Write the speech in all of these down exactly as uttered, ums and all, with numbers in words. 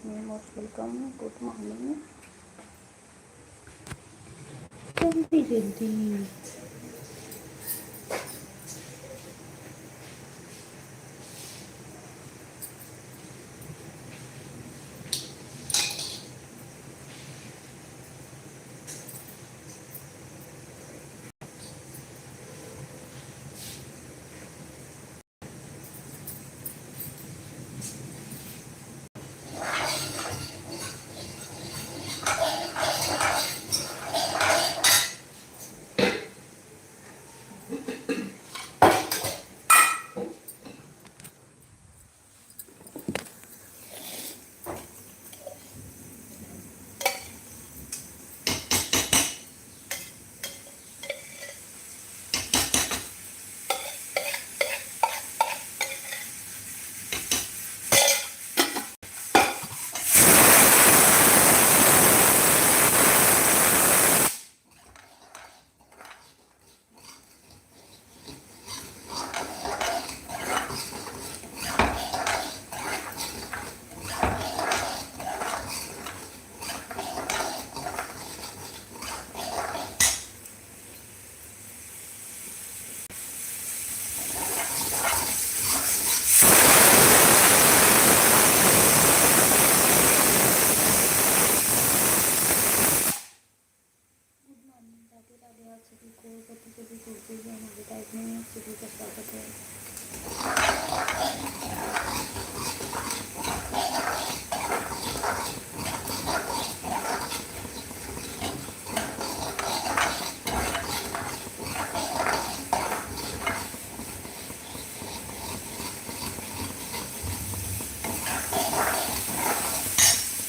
Most welcome, good morning। जल्दी जल्दी। गुड मॉर्निंग, राधे राधे। आप सभी को, सभी सभी को हमारे लाइफ में आप सभी का स्वागत है।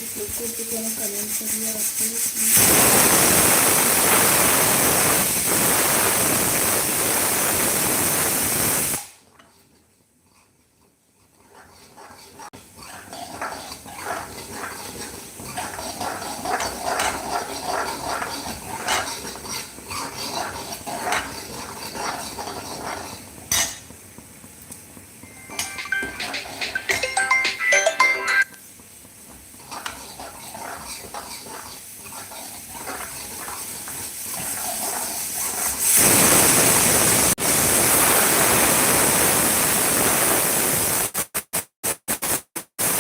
कुछ लोग के ऊपर मैंने कमेंट कर दिया आपको।